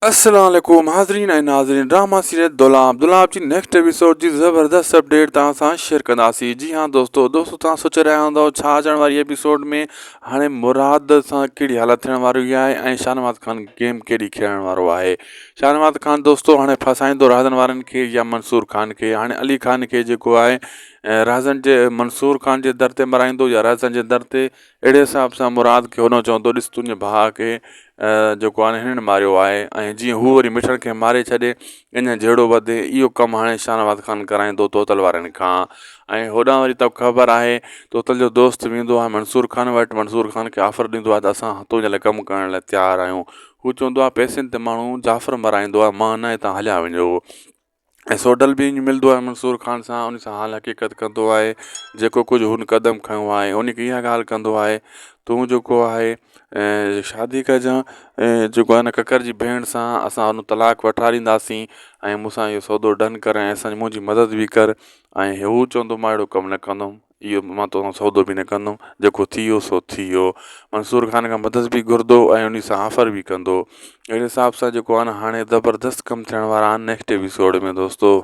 السلام عليڪم حاضرين ۽ ناظرين ڊراما سيريل دولاب دولاب جي نيڪسٽ ايپيسوڊ جي زبردست اپڊيٽ توهان سان شيئر ڪنداسين جي ها دوستو دوستو توهان سوچي رهيا هوندو ڇا اچڻ واري ايپيسوڊ ۾ هاڻي مراد سان ڪهڙي حالت ٿيڻ واري آهي ۽ شاهنواز خان گيم ڪهڙي کيڏڻ وارو آهي شاهنواز خان دوستو هاڻي ڦاسائيندو رازن وارن کي يا منصور خان کي هاڻي علي خان کي جيڪو آهي رازن جي منصور خان جي در تي مرائيندو يا رازن جي در تي اهڙي حساب سان مراد کي هوڏانهن چوندو ڏس تنهنجي ڀاء کي جيڪو آهي هنن ماريو آهي ۽ جيئن هو وري مٺڻ کي ماري ڇڏي اڃا جهيڙو وڌي اهو ڪم هاڻي شاهنواز خان ڪرائيندو طوطل وارن کان ۽ هوڏانهن وري توکي خبر آهي طوطل جو دوست ويندو آهي منصور خان وٽ منصور خان کي آفر ڏيندو آهي ته اسان تنهنجي لاء ڪم ڪرڻ لاء تيار آهيون هو چوندو آهي پئسن تي ماڻهو جعفر مرائيندو آهي مان نه هتان هليا وڃو. ۽ سوڍل به ائين ملندو آهي منصور خان سان ان سان حال حقيقت ڪندو آهي جيڪو ڪجهه هن قدم کنيو آهي ان کي اها ڳالهه ڪندو آهي تون جيڪو آهي شادي ڪجان جيڪو آهي نه ڪڪر جي ڀيڻ سان اسان ان طلاق وٺارينداسين ۽ مون سان اهو سودو ڊن ڪر ۽ اسان جي منهنجي مدد به ڪر ۽ هو چوندو مان اهڙو ڪم نه ڪندم. اهو مان توسان سودو به نه ڪندم، جيڪو ٿي ويو سو ٿي ويو. منصور خان کان مدد به گهرندو ۽ انهي سان آفر به ڪندو. اهڙي حساب سان جيڪو آهي نه هاڻي زبردست ڪم ٿيڻ وارا آهن نيڪسٽ ايپيسوڊ ۾ دوستو.